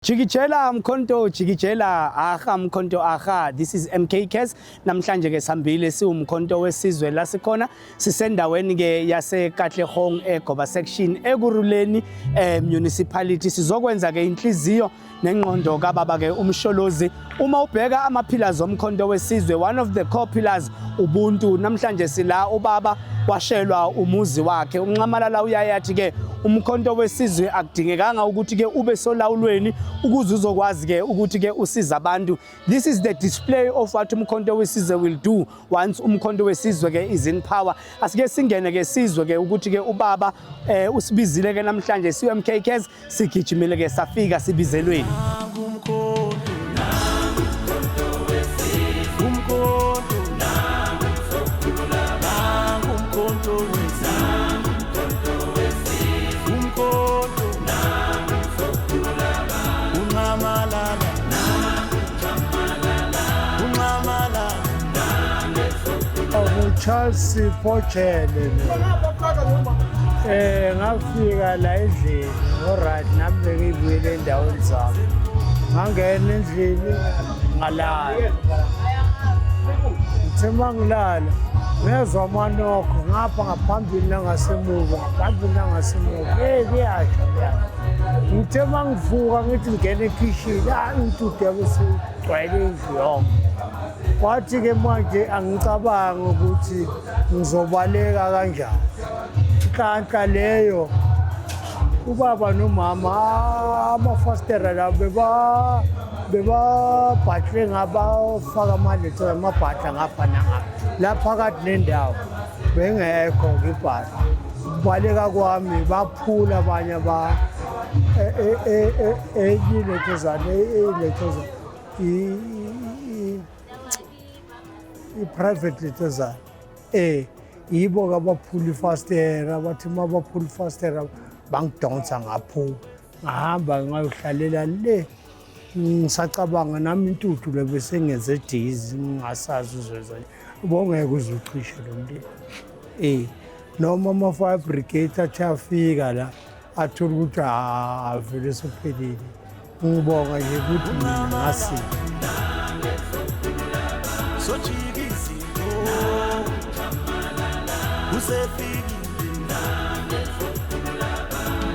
Jikijela Mkhonto, jikijela, aha Mkhonto, aha. This is MK Cares. Namhlanje ke sihambile siwumkhonto wesizwe la sikhona, sisendaweni ke yase Katlehong eGoba section Ekurhuleni municipality. Sizokwenza ke inhliziyo nengqondo kababa ke uMsholozi. Uma ubheka ama pillars omkhonto wesizwe, one of the core pillars ubuntu. Namhlanje sila, ubaba washelwa umuzi wakhe. UNxamalala uyayathi ke umkhonto wesizwe akudingekanga ukuthi ke ube solawulweni ukuze uzokwazi ke ukuthi ke usiza abantu. This is the display of what umkhonto wesizwe will do once umkhonto wesizwe ke is in power. Asike singene ke sizwe ke ukuthi ke ubaba usibizile ke namhlanje. Siwe MK Cares, sigijimile ke safika sibizelweni. Umkhonto, umkhonto, nangu umkhonto wesizwe, umkhonto, unxamalala, unxamalala. UCharles Sipho Jele. Ngafika la endlini, alright, nami bengibuyele endaweni zami. Ngangena endlini ngalala. Ngithe mangilala ngezwa amanokho ngapha ngaphambili nangasemuva, ngaphambili nangasemuva. Hey, kuyasha, kuyasha. Ngithe mangivuka ngithi ngingena ekhishini, ah, intuthu yabe isigcwele indlu yonke. Kwathi-ke manje angicabangi ukuthi ngizobaleka kanjani. Nhlanhla leyo ubaba nomama amafastera la bebabhahle ngabafaka amaletho amabhadla ngapha nangapha la phakathi nendawo bengekho ngibhadla. Ukubaleka kwami baphula abanye ba eyilethozana eyilethozana i-private lethozana yibo-ke abaphula ifastera. Bathi uma baphula ifastera bangidonsa, ngaphuma, ngahamba ngayohlalela le. Ngisacabanga nami intuthu le bese ngenze dizzy, ngingasazi uzenza bongeke uze ucishe lo mlilo. Noma ama-fire brigade athi afika la athola ukuthi avele sophelile. Ngibonga nje ukuthi mina ngasinda. Sojika izinto, usefikile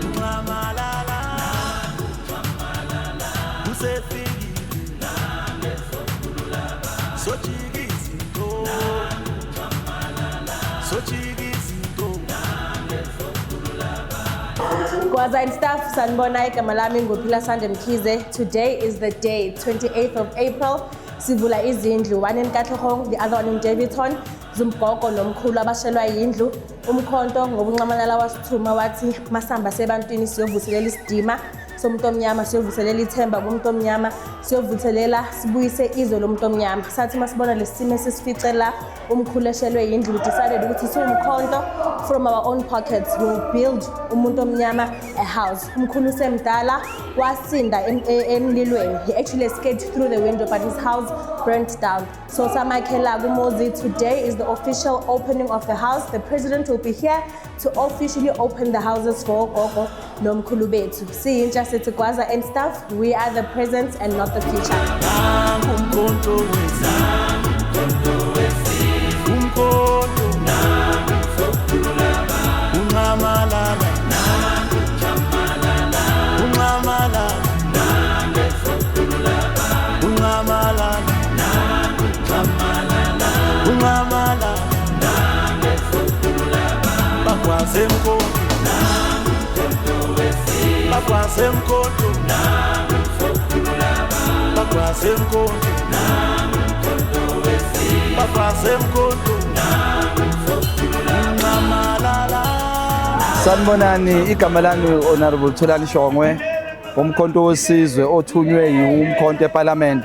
unxamalala, usefikile. Sojika izinto, sojika izinto. Gwaza and staff, sanibona, igama lami nguPhila Sande Mkhize. Today is the day, 28th of April. Sivula izindlu, one in Katlehong, the other one in Daveyton. Zumgogo nomkhulu abashelwa yindlu. Umkhonto ngoba uNxamalala wasithuma wathi masamba sebantwini siyovuselela isidima somuntu omnyama, siyovuselela ithemba kumuntu omnyama, siyovuselela sibuyise izwe lomuntu omnyama. Sathi masibona lesimo esisifice la, umkhulu eshelwe yindlu, we decided ukuthi siwumkhonto, from our own pockets we will build umuntu omnyama a house. Umkhulu semdala wasinda emlilweni. He actually escaped through the window, but his house burnt down, so samakhela kumuzi. Today is the official opening of the house. The president will be here to officially open the houses for gogo nomkhulu bethu. Siyintsha sithi Gwaza and staff, we are the present and not the future. Nangu umkhonto wesizwe, umkhonto, unxamalala, unxamalala, unxamalala, unxamalala. Bagwaze mkhonto, bagwaze mkhonto, bagwaze mkhonto, bagwaze mkhonto, unxamalala. Sanibonani, igama lami Honorable Thulani Shongwe, umkhonto wesizwe othunywe umkhonto eParliament.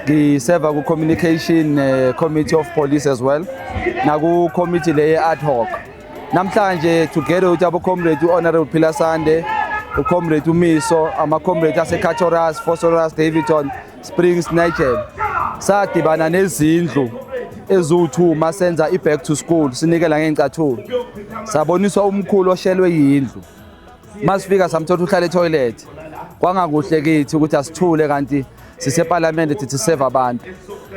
Ngiseva ku communication committee of police as well naku committee le ad hoc. Namhlanje together with abo comrade Honorable Phila Sande, ucomrade uMiso, ama comrade ase Kachoras, Vosloorus, Daveyton, Springs, Nigel. Sadibana nezindlu eziwu-2 masenza i-back to school, sinikela ngey'ncathulo. Saboniswa umkhulu oshelwe yindlu. Masifika samthola uhlala etoilet. Kwangakuhle kithi ukuthi asithule kanti siseParliament thithi save abantu.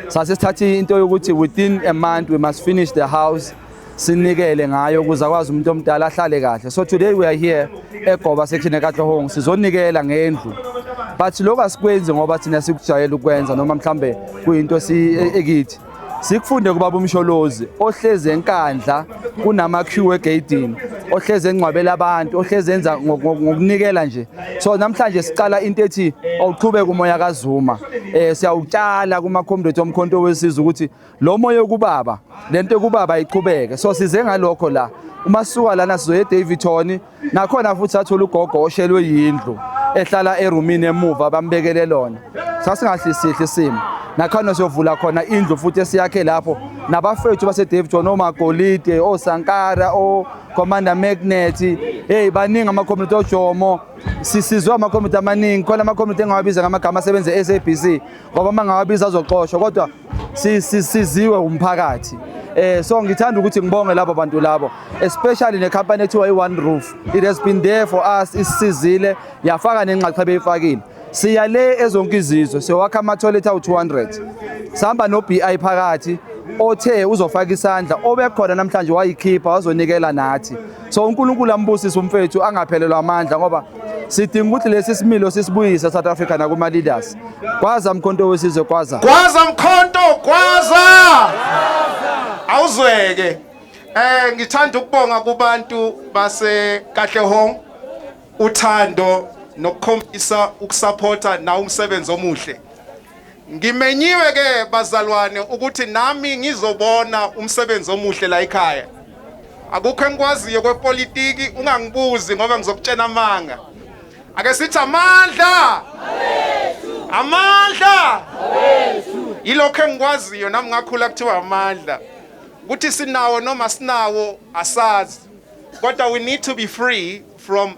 Sase sithatha into yokuthi within a month we must finish the house, sinikele ngayo ukuze akwazi umuntu omdala ahlale kahle. So today we are here eGoba section eKatlehong, sizonikela ngendlu. But lokho asikwenzi ngoba thina sikujayela ukwenza noma mhlambe kuyinto ekithi. Sikufunde kubaba uMsholozi ohlezi eNkandla kunama queue egeyidini, ohlezi engcwabela abantu, ohlezi enza ngokunikela nje. So namhlanje siqala into ethi awuqhubeke umoya kaZuma. Siyawutshala kuma comrades oMkhonto weSizwe ukuthi lo moya okubaba, lento ekubaba iqhubeke. So size ngalokho la. Uma sisuka lana sizoye eDaveyton, nakhona futhi sathola ugogo oshelwe yindlu ehlala erumini emuva bambekele lona. Sasingahle sihle isimo. Nakhona siyovula khona indlu futhi esiyakhe lapho nabafethu baseDaveyton, oMagolide, oSankara, oCommander Magnet. Hey, baningi ama-community oJomo. Sisizwe ama-community amaningi khona, ama-community engawabiza ngamagama asebenza e-SABC ngoba uma ngawabiza azoxoshwa, kodwa siziwe umphakathi. So ngithanda ukuthi ngibonge labo bantu labo, especially ne-company ethiwa i-One Roof. It has been there for us, isisizile, yafaka nenxaxheba eyifakile. Siya le ezonke izizwe siyowakha ama-toilet awu-200, sihamba no-BI phakathi othe uzofaka isandla, obekhona namhlanje wayikhipha wazonikela nathi. So uNkulunkulu ambusise umfethu, angaphelelwa amandla, ngoba sidinga ukuthi lesi similo sisibuyise South Africa nakuma-leaders. Gwaza Mkhonto weSizwe, gwaza! Gwaza Mkhonto, gwaza! Awuzweke. Ngithanda ukubonga kubantu base Katlehong, uthando nokukhombisa ukusupporta na umsebenzi omuhle. Ngimenyiwe ke bazalwane ukuthi nami ngizobona umsebenzi omuhle la ekhaya. Akukho engikwaziyo kwepolitiki, ungangibuzi ngoba ngizokutshena amanga. Ake sithi amandla! Amandla! Yilokho engikwaziyo nami, ngakhula kuthiwa amandla. Ukuthi sinawo noma sinawo asazi. Kodwa we need to be free from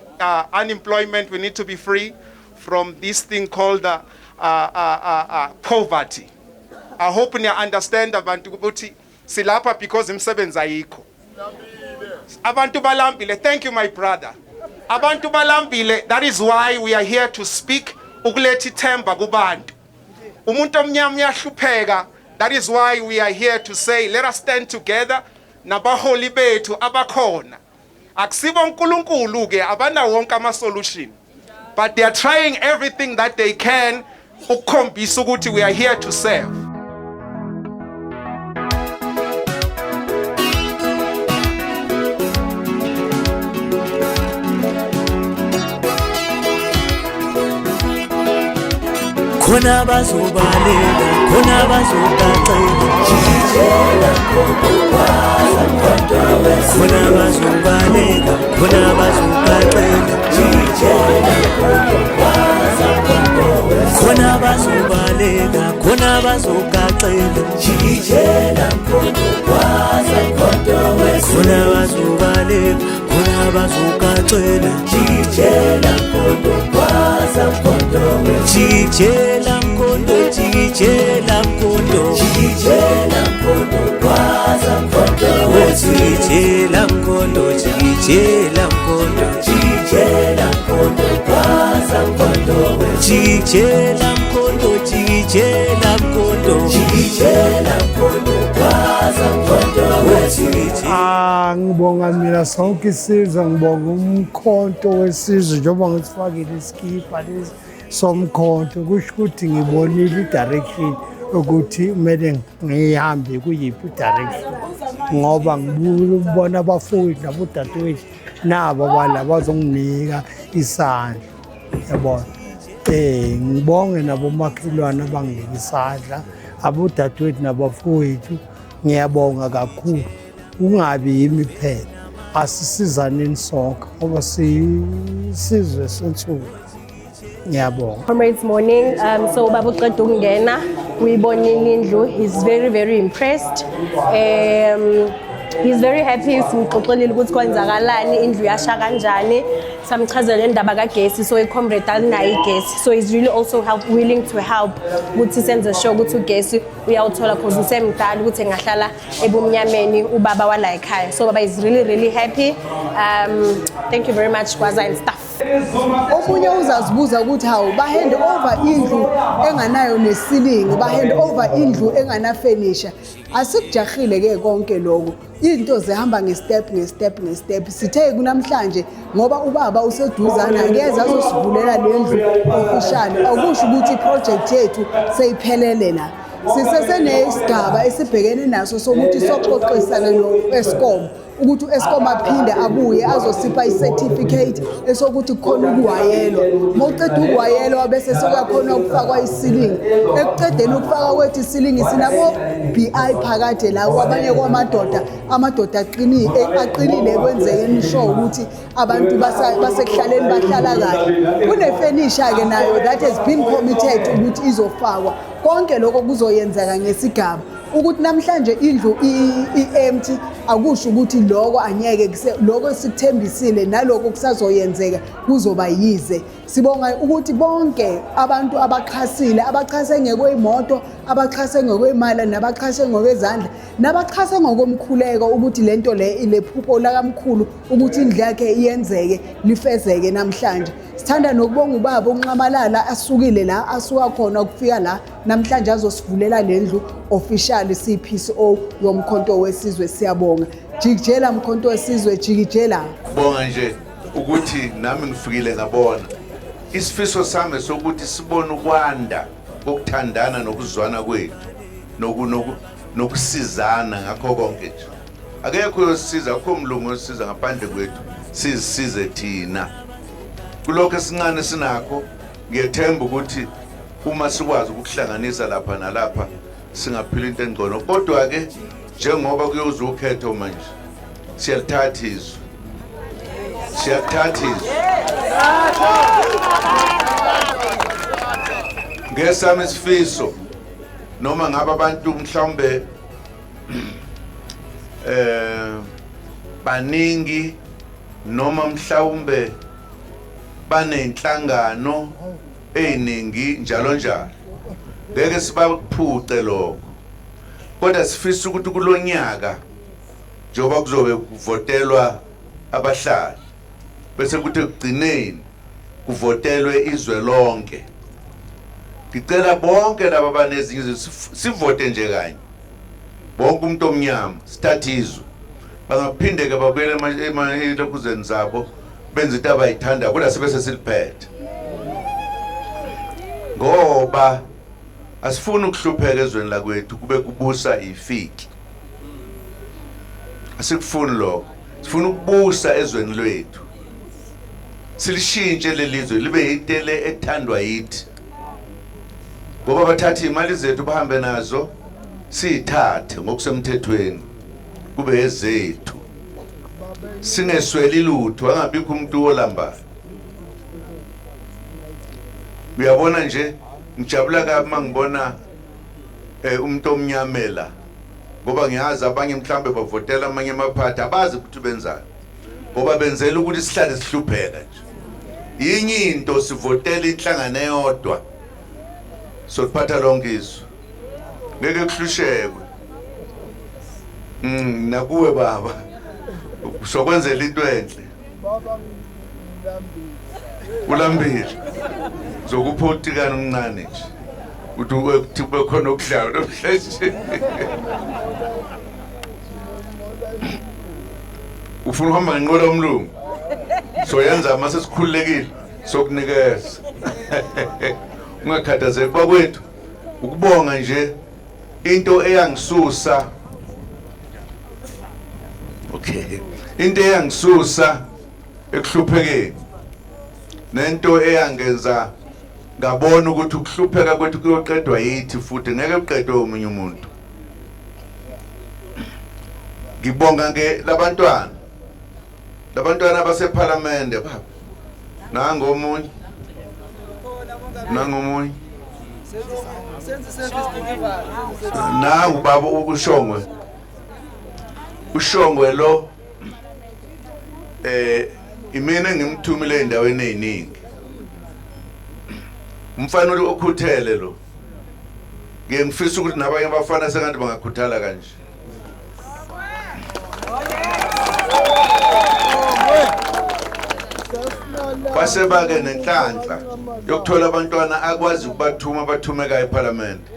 unemployment, we need to be free from this thing called poverty. I hope niya understand abantu ukuthi silapha because imisebenzi ayikho. Abantu balambile. Thank you, my brother. Abantu balambile. That is why we are here to speak, ukuletha ithemba kubantu. Umuntu omnyama uyahlupheka. That is why we are here to say let us stand together nabaholi bethu abakhona. Akusibo uNkulunkulu ke, abanawo wonke ama solution. But they are trying everything that they can ukukhombisa ukuthi we are here to serve. Khona bazobaleka, khona bazogaxela, khona bazobaleka, khona bazogaxela, khona bazobaleka, khona bazogaxela, khona bazobaleka, khona bazogaxela. Jikijela Mkhonto, jikijela Mkhonto, jikijela Mkhonto, jikijela Mkhonto, jikijela Mkhonto, jikijela Mkhonto. Ah, ngibonga mina sonke isizwe, ngibonga uMkhonto weSizwe njengoba ngisifakile iskipa lesi somkhonto, kusho ukuthi ngibonile i-direction ukuthi kumele ngihambe kuyiphi i-direction, ngoba ngibona abafowethu nabodadewethu nabo bala bazonginika isandla, yabona. Ngibonge nabomakhelwane abanginika isandla, abodadewethu nabafowethu, ngiyabonga kakhulu. Kungabi yimi kuphela, asisizaneni sonke ngoba sisizwe sensuku. Ngiyabonga. Comrades, morning. So ubaba uqeda ukungena, uyibonile indlu. He's very very impressed. He's very happy. Simxoxelile ukuthi kwenzakalani, indlu yasha kanjani. Samchazela indaba kagesi, so i-comrade alinayo igesi. So he's really also willing to help ukuthi senze sure ukuthi ugesi uyawuthola, cause usemdala ukuthi engahlala ebumnyameni ubaba wala ekhaya. So baba is really really happy. Thank you very much, Gwaza and staff. Omunye uzazibuza ukuthi hawu, ba-hand over indlu enganayo nesilingi, ba-hand over indlu enganafenisha. Asikujahile-ke konke lokho, into zihamba nge-step nge-step nge-step. Sithe kunamhlanje ngoba ubaba useduzane, angeze azosivulela le ndlu official, akusho ukuthi i-project yethu seyiphelele la. Sisesenesigaba esibhekene naso sokuthi soxoxisana no-Eskom ukuthi u-Eskom aphinde abuye azosipha i-certificate esokuthi kukhona ukuwayelwa. Uma uceda ukuwayelwa bese sekuyakhona ukufakwa isilingi. Ekucedeni ukufaka kwethu isilingi, sinabo BI phakade la kwabanye kwamadoda, amadoda aqinile ekwenzekeni sure ukuthi abantu basekuhlaleni bahlala kahle. Kunefenisha-ke nayo that has been committed ukuthi izofakwa. Konke lokho kuzoyenzeka ngesigaba. Ukuthi namhlanje indlu i-empty akusho ukuthi lokho angeke lokho esikuthembisile nalokho kusazoyenzeka kuzoba yize. Sibonga ukuthi bonke abantu abaxhasile, abaxhase ngekweyimoto, abaxhase ngokwemali, nabaxhase ngokwezandla, nabaxhase ngokomkhuleko ukuthi lento le ilephupho lakamkhulu ukuthi indlu yakhe iyenzeke, lifezeke namhlanje. Sithanda nokubonga ubaba uNxamalala asukile la asuka khona ukufika la namhlanje azosivulela le ndlu official CPCO yoMkhonto weSizwe. Siyabonga. Jikijela Mkhonto weSizwe, jikijela. Bonga nje ukuthi nami ngifikile ngabona. Isifiso sami sokuthi sibone ukwanda kokuthandana nokuzwana kwethu nokusizana ngakho konke nje. Akekho uyosiza, akukho mlungu oyosiza ngaphandle kwethu, sizisize thina. Kulokho esincane sinakho, ngiyethemba ukuthi uma sikwazi ukuhlanganisa lapha nalapha singaphila into engcono. Kodwa-ke njengoba kuyoza ukhetho manje, siyalithatha izwe, siyalithatha izwe. Ngesami isifiso, noma ngabe abantu mhlawumbe baningi noma mhlawumbe banenhlangano eziningi njalo njalo, ngeke sibaphuce lokho, kodwa sifisa ukuthi kulonyaka njengoba kuzobe kuvotelwa abahlali bese kuthi ekugcineni kuvotelwe izwe lonke, ngicela bonke laba abanezinye izinto sivote nje kanye bonke umuntu omnyama, sithathe izwe. Bangaphinde-ke babuyele elokhuzeni zabo benze into abayithandayo, kodwa sibe sesiliphethe, ngoba asifuni ukuhlupheka ezweni lakwethu kube kubusa ifiki. Asikufuni lokho, sifuna ukubusa ezweni lwethu, silishintshe lelizwe libe intele ethandwa yithi, ngoba bathatha imali zethu bahambe nazo, siyithathe ngokusemthethweni kube ezethu, singesweli lutho, angabikho umuntu olambayo. Uyabona nje, ngijabula kabi mangibona umuntu omnyamela, ngoba ngiyazi abanye mhlambe bavotela amanye amaphathi, abazi ukuthi benzani, ngoba benzela ukuthi sihlale sihlupheka nje. Yinye into, sivotela inhlangano eyodwa, sokuphatha lonke izwe, ngeke kuhlushekwe. Nakuwe baba, sokwenzela into enhle. Ulambile, zokupha utikana omncane nje ukuthi kube khona okudlayo namhlanje. Ufuna ukuhamba ngenqola umlungu, soyenza uma sesikhululekile, sokunikeza, ungakhathazeki bakwethu. Ukubonga nje into eyangisusa, okay, into eyangisusa ekuhluphekeni nento eyangenza ngabona ukuthi ukuhlupheka kwethu kuyoqedwa yithi futhi ngeke kuqedwe omunye umuntu. Ngibonga ke labantwana abasephalamende baba, nangomunye nangomunye nangu baba uShongwe, uShongwe lo imina engimthumile endaweni eziningi, umfana okhuthele lo. Ngiye ngifisa ukuthi nabanye abafana sengathi bangakhuthala kanje. Kwaseba-ke nenhlanhla yokuthola abantwana akwazi ukubathuma bathumeka ephalamende.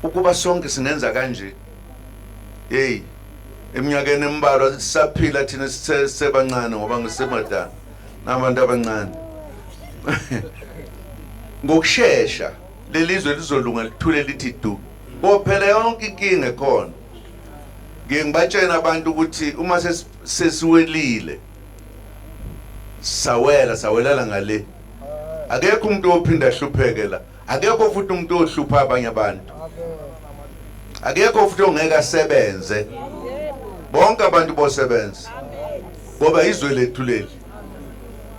Ukuba sonke singenza kanje, hey, eminyakeni embalwa sisaphila thina sisebancane, ngoba ngisemadala nabantu abancane, ngokushesha lelizwe lizolunga, lithule lithi du, kophela yonke inkinga ekhona. Ngiye ngibatshena abantu ukuthi uma sesiwelile, sawela, sawelela ngale, akekho umuntu ophinda ahlupheke la, akekho futhi umuntu ohlupha abanye abantu, akekho futhi ongeke asebenze. Bonke abantu bosebenza ngoba izwe lethu leli.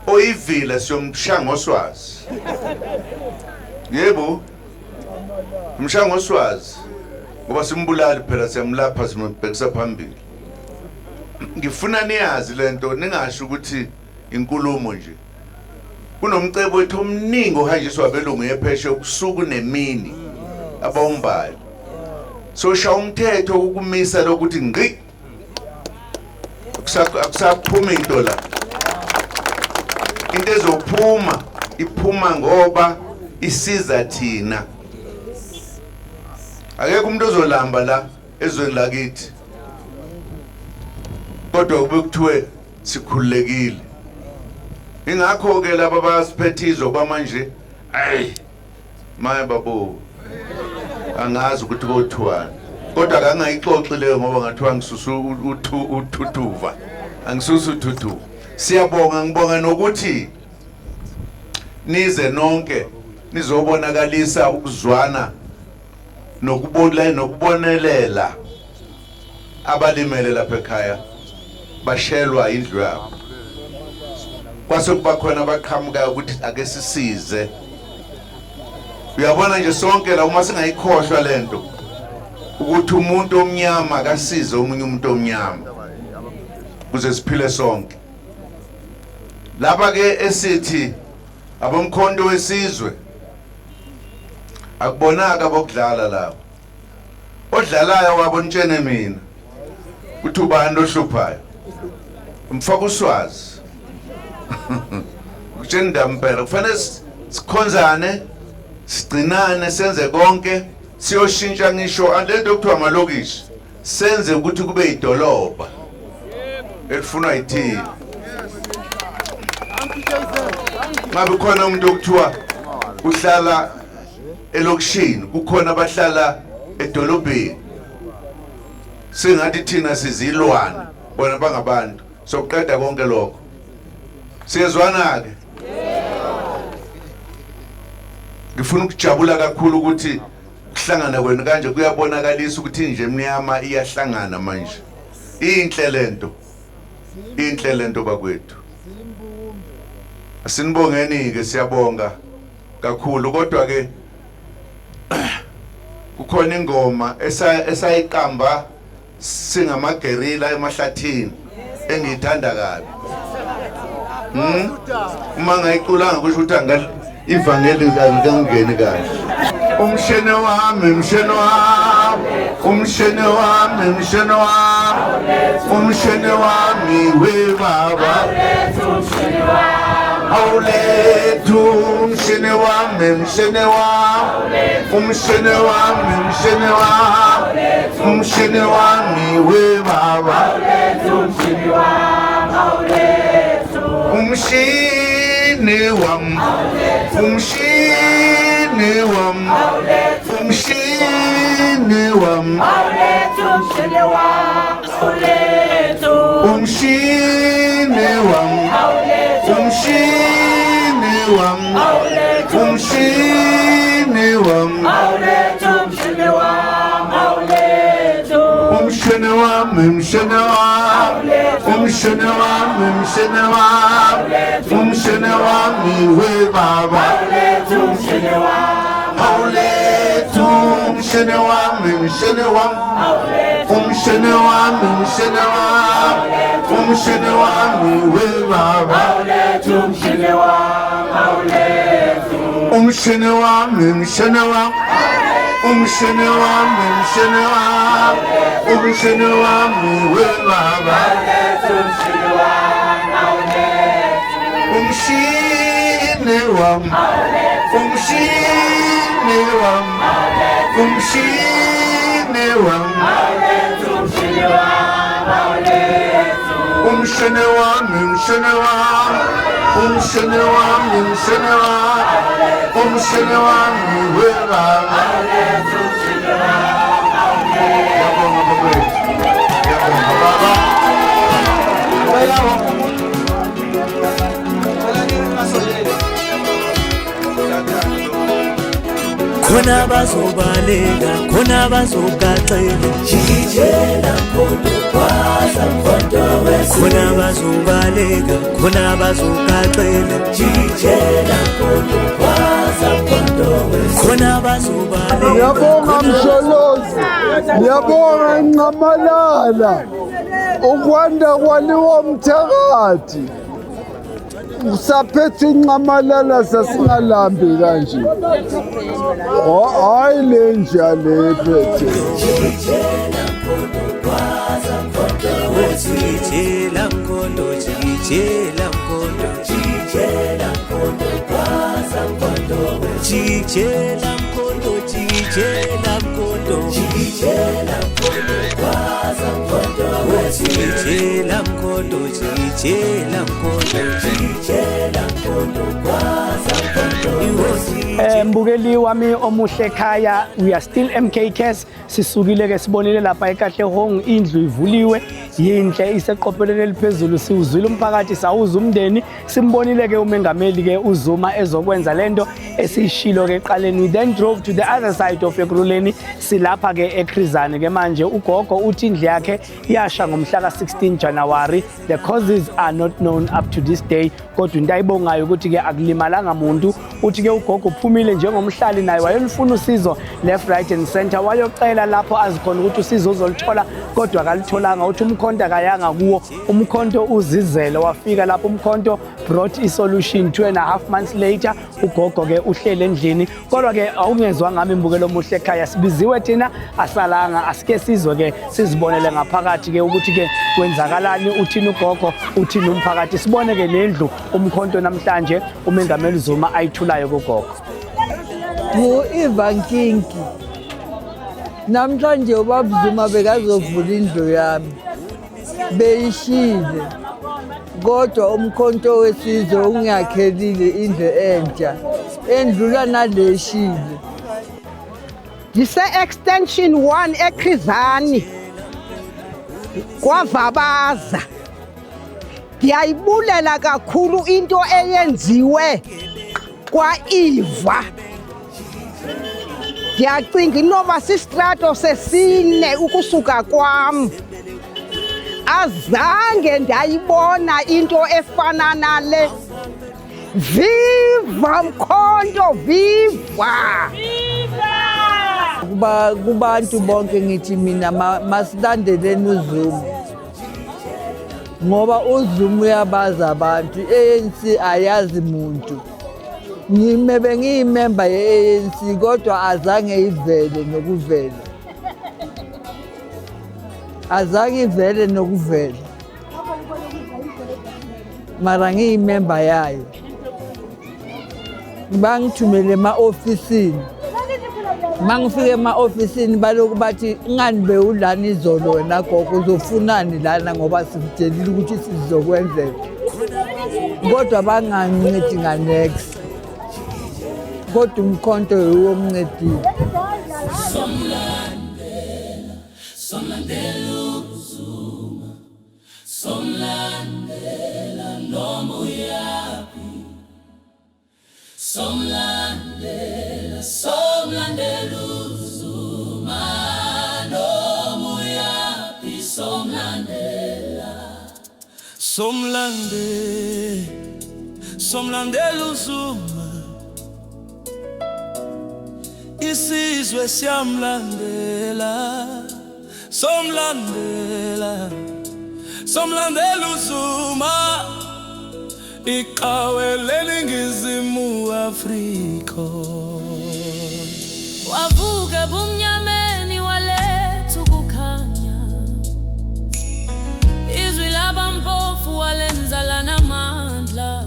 Oyivila siyomshaya ngoswazi. Yebo, umshaya ngoswazi, ngoba simbulali phela, siyamlapha, simbhekisa phambili. Ngifuna niyazi lento, ningasho ukuthi inkulumo nje. Kunomcebo wethu omningi ohanjiswa abelungu yepheshe ubusuku nemini, abawumbayo. Soshaya umthetho ukumisa lokuthi ngqi, akusaphuma into la. Into ezophuma iphuma ngoba isiza thina. Akekho umuntu ozolamba la ezweni lakithi, kodwa kube kuthiwe sikhululekile. Ingakho ke laba basiphethe izwe kwamanje, ayi maye babo, angazi ukuthi kothiwani, kodwa akangayixoxi leyo ngoba ngathiwa ngisusa uthuthuva. Angisusa uthuthuva. Siyabonga, ngibonga nokuthi nize nonke nizobonakalisa ukuzwana nokubonelela abalimele lapha ekhaya, bashelwa indlu yabo, kwase kuba khona abaqhamukayo ukuthi ake sisize. Uyabona nje, sonke la uma singayikhohlwa lento ukuthi umuntu omnyama akasize omunye umuntu omnyama ukuze siphile sonke. Lapha ke esithi abomkhonto wesizwe akubonaka abokudlala lapho, odlalayo wabo nitshene mina uthi ubani ohluphayo, umfaka uswazi kutsheni ndampela. Kufanele sikhonzane, sigcinane, senze konke, siyoshintsha ngisho lento okuthiwa amalokishi, senze ukuthi kube idolobha elifunwa yithina. Ngabe khona umuntu okuthiwa uhlala elokishini, kukhona abahlala edolobheni, sengathi thina sizilwane, bona bangabantu. Sokuqeda konke lokho. Siyezwana ke? Ngifuna ukujabula kakhulu ukuthi kuhlangana kwenu kanje kuyabonakalisa ukuthi nje emnyama iyahlangana manje. Inhle lento, inhle lento bakwethu. Asinibongeni ke, siyabonga kakhulu. Kodwa ke kukhona ingoma esayiqamba singamagerila emahlathini engiyithanda kabi. Uma ngayiculanga kusho ukuthi angal ivangeli alikangeni kahle. Umshene wami, umshene wami, umshene wami, umshene wami, umshene wami we baba, awulethu umshene wami, umshene wami, umshene wami, umshene wami, umshene wami we baba, umshini wami, umshini wami, umshini wami, umshini wami, umshini wami, umshini wami, umshini wami, umshini wami, umshini wami, umshini wami, umshini wami we baba, awulethu umshini wami, umshini wami, umshini wami, umshini wami, umshini wami we baba, umshini wami, umshini wami, umshini wami, umshini wami, umshini wami we baba. Umshini wami, umshini wami, umshini wami, umshini wami, umshini wami, umshini wami, umshini wami, umshini wami webaba. Ngiyabonga bakwethu, ngiyabonga baba. Khona bazobaleka, khona bazogaxela. Jikijela mkhonto, gwaza mkhonto wesizwe. Khona bazobaleka, khona bazogaxela. Jikijela mkhonto, gwaza mkhonto wesizwe. Khona bazobaleka. Ngiyabonga Msholozi, ngiyabonga Nxamalala, ukwanda kwaliwa mthakathi. Usaphethe inxamalala sasingalambi kanje. Hayi le nja le phethe. Jikijela mkhonto, gwaza mkhonto wesizwe. Jikijela mkhonto, jikijela mkhonto, jikijela mkhonto, gwaza mkhonto wesizwe. Jikijela mkhonto, jikijela mkhonto, jikijela mkhonto, gwaza mkhonto wesizwe. Jikijela mkhonto, jikijela mkhonto, jikijela mkhonto, gwaza mkhonto wesizwe. Mbukeli wami omuhle ekhaya, we are still MK Cares. Sisukile ke sibonile lapha eKatlehong, indlu ivuliwe, yinhle, iseqophelweni eliphezulu. Siwuzwile umphakathi, sawuza umndeni, simbonile ke umengameli ke uZuma ezokwenza lento esiyishilo ke eqaleni. We then drove to the other side of Ekurhuleni, silapha ke eChris Hani ke manje. Ugogo uthi indlu yakhe yasha ngomhla ka-16 January. The causes are not known up to this day, kodwa into ayibongayo ukuthi ke akulimalanga muntu. Uthi ke ugogo uphumile njengomhlali naye wayolufuna usizo left, right and center, wayocela lapho azikhona ukuthi usizo uzoluthola, kodwa akalitholanga. Uthi umkhonto akayanga kuwo, umkhonto uzizele wafika lapho. Umkhonto brought i-solution 2.5 months later. Ugogo ke uhlele endlini, kodwa ke awungezwa ngami mbukelo omuhle ekhaya, sibiziwe thina asalanga. Asike sizwe ke, sizibonele ngaphakathi ke ukuthi ke kwenzakalani, uthini ugogo, uthini umphakathi. Sibone ke lendlu umkhonto namhlanje umengameli Zuma ayithulayo kugogo. Ngu-Eva Nkinki. Namhlanje ubaba Zuma bekazovula indlu yami. Beyishile. Kodwa umkhonto wesizwe ungiyakhelile indlu entsha. Endlula naleshile. Ngise-extension 1 eChris Hani kwaVabaza. Ndiyayibulela kakhulu into eyenziwe kwa-Eva. Ndiyacinga inoba sistrato sesine ukusuka kwam. Azange ndayibona into efana nale. Viva Mkhonto, viva! Kuba kubantu bonke ngithi mina masilandeleni uZuma. Ngoba uZuma uyabaza abantu, i-ANC ayazi muntu. Ngime bengiyimember ye-ANC kodwa azange ivele nokuvela. Azange ivele nokuvela. Mara ngiyimember yayo. Bangithumele ema-ofisini. Mangifika ema-ofisini baloku bathi ngani bewulana izolo wena gogo, uzofunani lana ngoba sikutshelile ukuthi sizokwenzela. Kodwa bangangincedi nga-nex. Kodwa umkhonto yiwo omncedile. Somlandela, somlandela uZuma, somlandela noma uyaphi, somlandela, somlandela uZuma noma uyaphi, somlandela. Somlandela, somlandela uZuma, isizwe siyamlandela, somlandela, somlandela uZuma, iqhawe leNingizimu Afrika. Wavuka ebumnyameni waletha ukukhanya, izwi labampofu walenza lanamandla.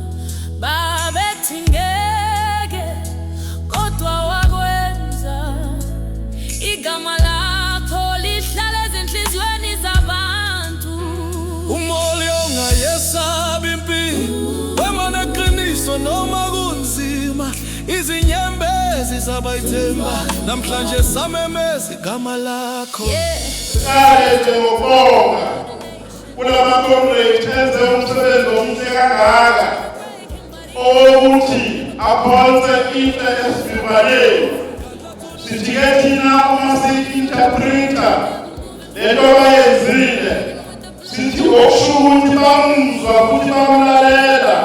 Izinyembezi zabayithemba namhlanje samemeza igama lakho. Siqale nje ngokubonga kulama-comrade enze umsebenzi omuhle kangaka owokuthi aphonse into esivivaneni. Sithi-ke thina uma siyi-interpreta lento abayenzile, sithi okusho ukuthi bamuzwa futhi bamlalela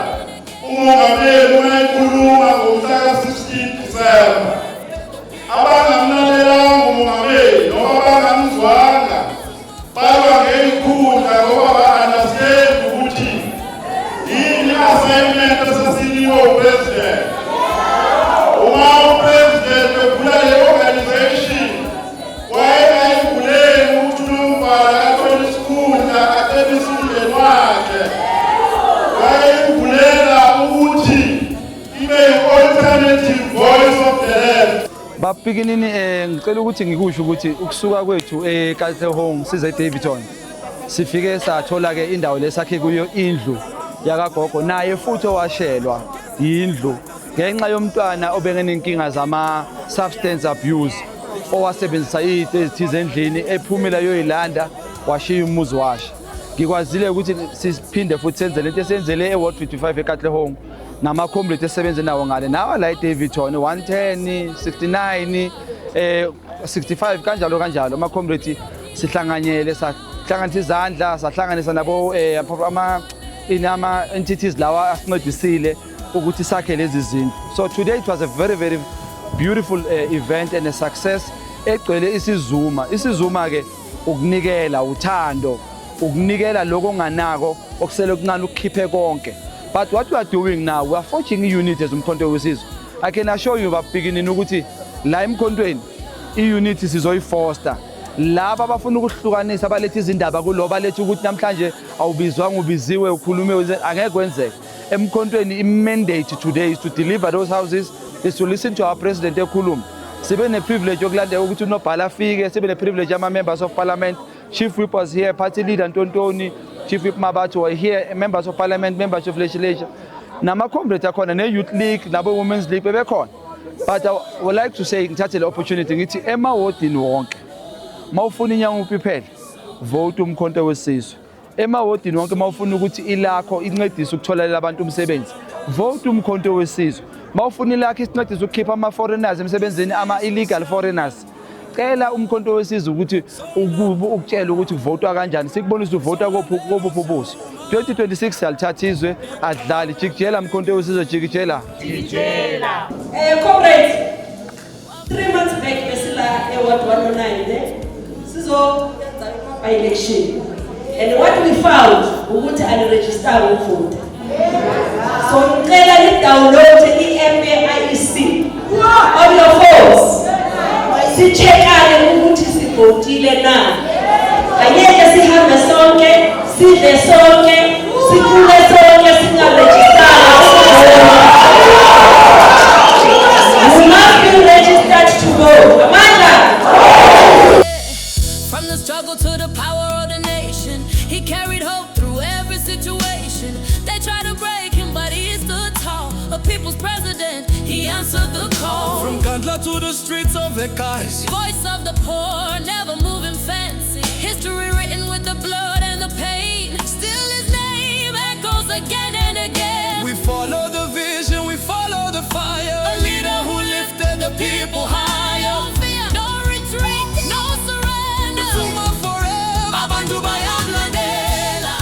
umongameli uma ekhuluma ngomhla ka-16 Disemba. Abangamlalelanga umongameli noma abangamzwanga balwa ngey'khundla ngoba ba-understand ukuthi yini i-assignment esesinikwe upresident. Uma upresident evula le organization, wayengayivuleli ukuthi unomvala athole isikhundla, acebise umndeni wakhe. Wayeyivulela ukuthi ibe yi-alternative voice of the left. Bapikinini, ngicela ukuthi ngikusho ukuthi ukusuka kwethu eKatlehong size eDaveyton, sifike sathola ke indawo lesakhe kuyo indlu yakagogo, naye futhi owashelwa yindlu ngenxa yomntwana obengenenkinga zama substance abuse, owasebenzisa izinto ezithize endlini, ephumela yoyilanda, washiya umuzi washa. Ngikwazile ukuthi siphinde futhi senze lento esenzele eWard 55 eKatlehong nama-comrade esebenze nawo ngale nawa la eDaveyton 110, 69, 65, kanjalo kanjalo. Ama-comrade sihlanganyele, sahlanganisa izandla, sahlanganisa nabo ama in ama entities lawa asincedisile ukuthi sakhe lezi zinto. So today it was a very very beautiful event and a success egcwele isizuma. Isizuma ke ukunikela, uthando, ukunikela lokho onganako, okusele okuncane, ukukhiphe konke. But what we are doing now, we are forging i-unity as Umkhonto Wesizwe. I can assure you, bapikinini, ukuthi la emkhontweni i-unity sizoyifoster. Laba abafuna ukuhlukanisa, baletha izindaba kulo, baletha ukuthi namhlanje awubizwanga, ubiziwe, ukhulume, angeke kwenzeke emkhontweni. I-mandate today is to deliver those houses, is to listen to our president ekhuluma. Sibe ne-privilege yokulandela ukuthi unobhala afike, sibe ne-privilege ama-members of parliament. Chief whip was here, party leader Ntontoni, Chief Whip Mabatho were here, members of parliament, members of legislature, nama-comrade akhona, ne-youth league nabo-women's league bebekhona. But I would like to say, ngithathe le opportunity ngithi emawodini wonke, mawufuna iNyaope iphele, vote Umkhonto Wesizwe. Emawodini wonke, mawufuna ukuthi ilakho incedise ukutholela abantu umsebenzi, vote Umkhonto Wesizwe. Mawufuna ilakho isincedise ukukhipha ama-foreigners emsebenzini, ama-illegal foreigners, cela Umkhonto Wesizwe ukuthi ukutshela ukuthi kuvotwa kanjani, sikubonise uvota kobuphi ubuso. 2026 siyalithatha izwe, adlali. Jikijela Mkhonto Wesizwe, jikijela. Comrades, 3 months back besila eWard 109 ne sizo by election, and what we found ukuthi aniregistanga ukuvota. So ngicela ni-download i-app ye-IEC on your phones, si-checkane ukuthi sivotile na. Angeke sihambe sonke, sidle sonke, sikhule sonke, singarejistanga. We must be registered to vote. Amandla! From the struggle to the power of the nation, he carried hope through every situation. They tried to break him, but he stood tall. A people's president, he answered the call. From Nkandla to the streets of Ekasi. Voice of the poor, never moving fancy. History written with the blood and the pain. Still his name echoes again and again. We follow the vision, we follow the fire. A leader who lifted the people higher. No fear, no retreat, no surrender. Zuma forever. Abantu bayamlandela.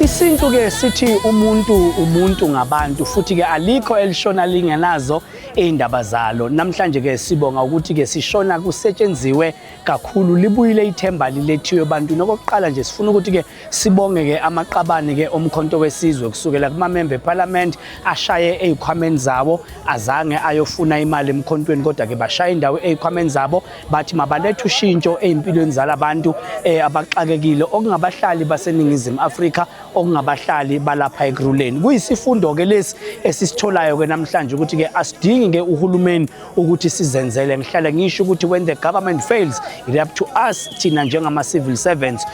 Isintu ke sithi umuntu umuntu ngabantu, futhi ke alikho elishona lingenazo izindaba zalo. Namhlanje ke sibonga ukuthi ke sishona kusetshenziwe kakhulu, libuyile ithemba lilethiwe ebantwini. Okokuqala nje sifuna ukuthi ke sibonge ke amaqabane ke oMkhonto Wesizwe, kusukela kumamember eparliament ashaye ezikhwameni zawo, azange ayofuna imali emkhontweni, kodwa ke bashaya indawo ezikhwameni zabo, bathi mabalethe ushintsho ezimpilweni zalabantu abaxakekile, okungabahlali baseNingizimu Afrika, okungabahlali balapha Ekurhuleni. Kuyisifundo ke lesi esisitholayo ke namhlanje ukuthi ke asidingi Asidingi ke uhulumeni ukuthi sizenzele. Ngihlale ngisho ukuthi when the government fails, it up to us thina njengama civil servants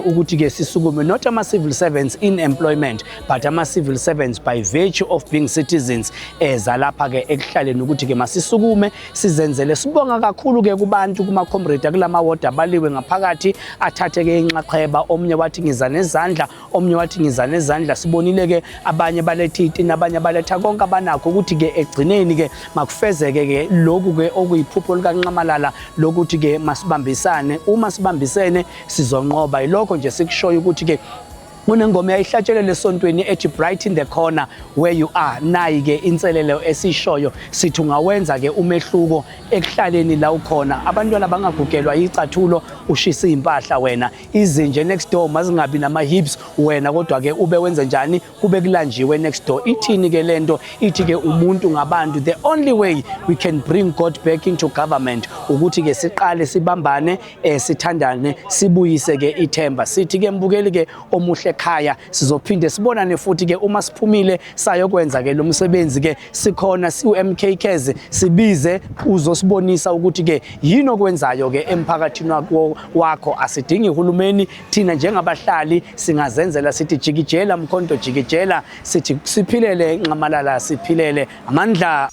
ukuthi ke sisukume, not ama civil servants in employment, but ama civil servants by virtue of being citizens zalapha ke ekuhlaleni, ukuthi ke masisukume sizenzele. Sibonga kakhulu ke kubantu, kuma comrade kulama ward abaliwe ngaphakathi, athathe ke inxaxheba. Omnye wathi ngiza nezandla, omnye wathi ngiza nezandla. Sibonile ke abanye baletha itina, abanye baletha konke abanakho, ukuthi ke egcineni ke makufezeke ke lokhu ke okuyiphupho likaNxamalala lokuthi ke masibambisane. Uma sibambisene sizonqoba. Yilokho nje sikushoyo ukuthi ke kunengoma eyayihlatshelelwe esontweni ethi "Brighten the corner where you are". Nayi ke inselelo esishoyo, sithi ungawenza ke umehluko ekuhlaleni la ukhona. Abantwana bangagugelwa icathulo ushisa impahla wena, izinje next door mazingabi nama hips wena, kodwa ke ube wenze njani kube kulanjiwe next door. Ithini ke lento? Ithi ke umuntu ngabantu. The only way we can bring God back into government ukuthi ke siqale sibambane, sithandane, sibuyise ke ithemba. Sithi ke mbukeli ke omuhle ekhaya, sizophinde sibonane futhi ke uma siphumile sayokwenza ke lo msebenzi ke. Sikhona siu MK Cares, sibize uzosibonisa ukuthi ke yini okwenzayo ke emphakathini wakho. Asidingi uhulumeni thina, njengabahlali singazenzela. Sithi jikijela Mkhonto, jikijela. Sithi siphilele Nxamalala, siphilele amandla.